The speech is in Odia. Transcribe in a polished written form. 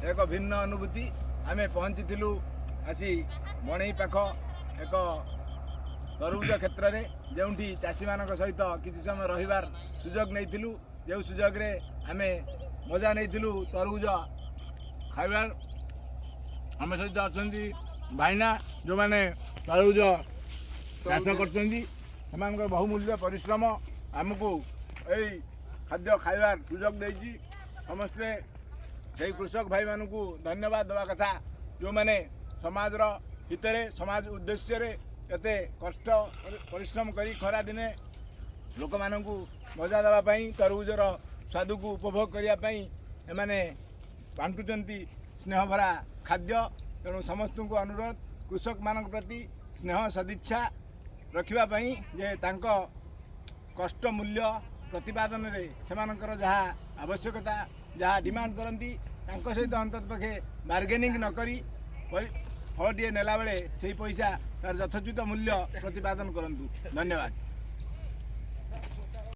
ଏକ ଭିନ୍ନ ଅନୁଭୂତି। ଆମେ ପହଞ୍ଚିଥିଲୁ ଆସି ବଣେଇ ପାଖ ଏକ ତରଭୁଜ କ୍ଷେତ୍ରରେ, ଯେଉଁଠି ଚାଷୀମାନଙ୍କ ସହିତ କିଛି ସମୟ ରହିବାର ସୁଯୋଗ ନେଇଥିଲୁ, ଯେଉଁ ସୁଯୋଗରେ ଆମେ ମଜା ନେଇଥିଲୁ ତରଭୁଜ ଖାଇବାର। ଆମ ସହିତ ଅଛନ୍ତି ଭାଇନା, ଯେଉଁମାନେ ତରଭୁଜ ଚାଷ କରୁଛନ୍ତି। ସେମାନଙ୍କର ବହୁମୂଲ୍ୟ ପରିଶ୍ରମ ଆମକୁ ଏଇ ଖାଦ୍ୟ ଖାଇବାର ସୁଯୋଗ ଦେଇଛି। ସମସ୍ତେ ସେଇ କୃଷକ ଭାଇମାନଙ୍କୁ ଧନ୍ୟବାଦ ଦେବା କଥା, ଯେଉଁମାନେ ସମାଜର ହିତରେ, ସମାଜ ଉଦ୍ଦେଶ୍ୟରେ ଏତେ କଷ୍ଟ ପରିଶ୍ରମ କରି ଖରାଦିନେ ଲୋକମାନଙ୍କୁ ମଜା ଦେବା ପାଇଁ, ତରଭୁଜର ସ୍ୱାଦକୁ ଉପଭୋଗ କରିବା ପାଇଁ ଏମାନେ ବାଣ୍ଟୁଛନ୍ତି ସ୍ନେହଭରା ଖାଦ୍ୟ। ତେଣୁ ସମସ୍ତଙ୍କୁ ଅନୁରୋଧ, କୃଷକମାନଙ୍କ ପ୍ରତି ସ୍ନେହ ସଦିଚ୍ଛା ରଖିବା ପାଇଁ ଯେ ତାଙ୍କ କଷ୍ଟ ମୂଲ୍ୟ ପ୍ରତିପାଦନରେ ସେମାନଙ୍କର ଯାହା ଆବଶ୍ୟକତା, ଯାହା ଡିମାଣ୍ଡ କରନ୍ତି, ତାଙ୍କ ସହିତ ଅନ୍ତତଃ ପକ୍ଷେ ବାର୍ଗେନିଂ ନ କରି ଫଳଟିଏ ନେଲାବେଳେ ସେଇ ପଇସା ତାର ଯଥୋଚିତ ମୂଲ୍ୟ ପ୍ରତିପାଦନ କରନ୍ତୁ। ଧନ୍ୟବାଦ।